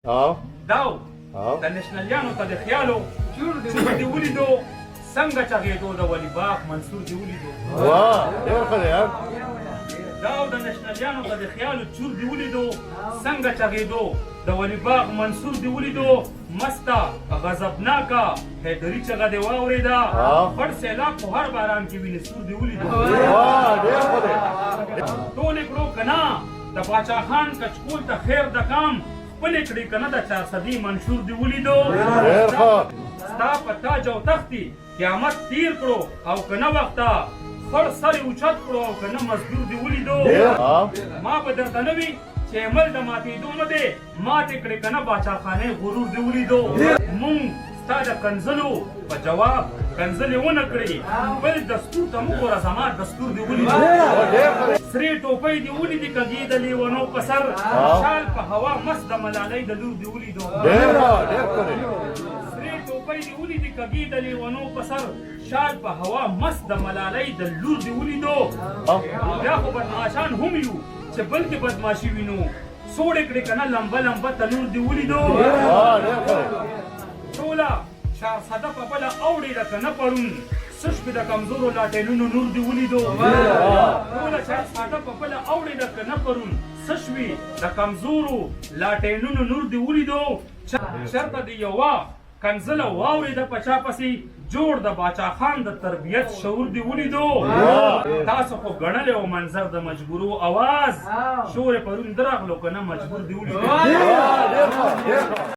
داو د نشنلیانو ته د خیالو چور دی ولیدو، څنګه چغېدو د ولي باغ منصور دی ولیدو. واه، ډېر ښه دی. داو د نشنلیانو ته د خیالو چور دی ولیدو، څنګه چغېدو د ولي باغ منصور دی ولیدو. مسته غضبناکه حیدري چغه دی واورېده، خړ سیلاب په هر باران کې وینې سور دی ولیدو. واه، ډېر ښه دی. ټولې کړو که نه د باچا خان کچکول ته خیر د کام، خپلې کړې که نه د چارسدې منشور دی ولیدو. ډېر ښه. ستا په تاج او تختي قیامت تیر کړو او که نه، وخته خړ سر یې اوچت کړو او که نه، مزدور دی ولیدو. ما به درته نه وي چې عمل د ماتېدو نه دی، ماتې کړې که نه باچاخانې غرور دی ولیدو. مونږ ستا د کنځلو په جواب کنځلې ونه کړې، بل دستور ته مو ګوره، زما دستور دی ولیدو. سرې ټوپۍ دی ولیدې کږې د لیونو په سر، شال په هوا مست د ملالۍ د لور دی ولیدو. ډېر ښه، ډېر ښه دی. سرې ټوپۍ دی ولیدې کږې د لیونو په سر، شال په هوا مست د ملالۍ د لور دی ولیدو. بیا خو بدمعاشان هم یو چې بلکې بدمعاشي وینو، سوړې کړې که نه لمبه لمبه تنور دی ولیدو. ډېر ښه دی. ټوله چارسده په بله اوړې ده که نه پرون، څه شپې د کمزورو لاټینونو نور دی ولیدو. ټوله چارسده په بله اوړې ده که نه پرون، څه شوې د کمزورو لاټینونو نور دی ولیدو. چرته دی یوه کنځله واورېده په چا پسې، جوړ د باچا خان د تربیت شعور دی ولیدو. تاسو خو ګڼلی او منظر د مجبورو اواز شور پرون درغلو که نه، مجبور دی ولیدو. ډېر ښه، ډېر ښه.